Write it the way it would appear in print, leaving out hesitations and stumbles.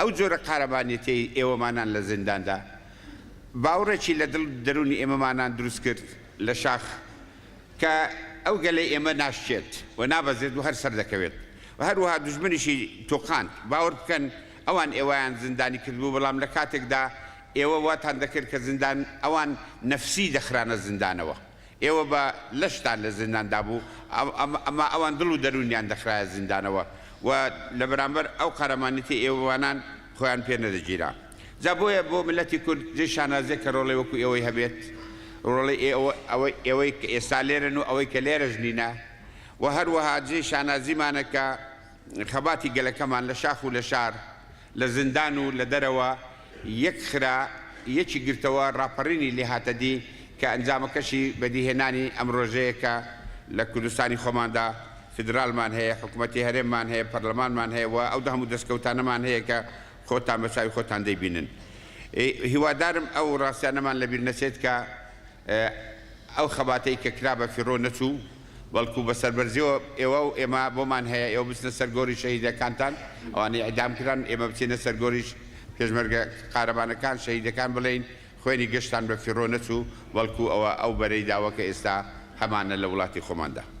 ئەو جۆرە قارەمانێتیەی ئێوەمانان لە زینداندا باوڕێکی لە دڵ دەروونی ئێمەمانان دروست کرد لە شاخ کە ئەو گەلەی ئێمە ناشکێت و نابەزێت و هەر سەردەکەوێت و هەروەها دوژمنیشی تۆقاند. باوەڕ بکەن ئەوان ئێوەیان زیندانی کردبوو بەڵام لە کاتێکدا ئێوە واتان دەکرد کە زیندان ئەوان نەفسی دەخرانە زیندانەوە. ئێوە بە لەشتان لە زینداندا بوو، ئەما ئەوان دڵ و دەروونیان دەخرایە زیندانەوە و لە بەرامبەر ئەو قارەمانێتیەی ئێوەوانان خۆیان پێ نەدەگیرا. جا بۆیە بۆ میللەتی کورد جێی شانازیە کە ڕۆڵەی وەکو ئێوەی هەبێت، ڕۆڵەی ئێوە، ئەوەی ئێوەی کە ئێستا لێرەن و ئەوەی کە لێرەش نینە و هەروەها جێی شانازیمانە کە خەباتی گەلەکەمان لە شاخ و لە شار، لە زیندان و لە دەرەوە یەک خرا، یەکی گرتەوە، ڕاپەڕینی لێ هاتە دی کە ئەنجامەکەشی بەدیهێنانی ئەم ڕۆژەیە کە لە کوردستانی خۆماندا فیدرالمان هەیە، حکومەتی هەرێممان هەیە، پەرلەمانمان هەیە و ئەو هەموو دەستکەوتانەمان هەیە کە خۆتان بە چاوی خۆتان دەیبینن. هیوادارم ئەو ڕاستیانەمان لەبیر نەچێت کە ئەو خەباتەی کە کرا بە فیڕۆ نەچوو، بەڵکو بە سەربەرزیەوە ئێوە و ئێمە بۆمان هەیە ئێوە بچنە سەر گۆری شەهیدەکانتان، ئەوانەی ئیعدام کران، ئێمە بچینە سەر گۆری پێشمەرگە قارەمانەکان، شەهیدەکان بڵێین خوێنی گشتان بە فیڕۆ نەچوو، بەڵکو ئەوە ئەو بەرەی داوە کە ئێستا هەمانە لە وڵاتی خۆماندا.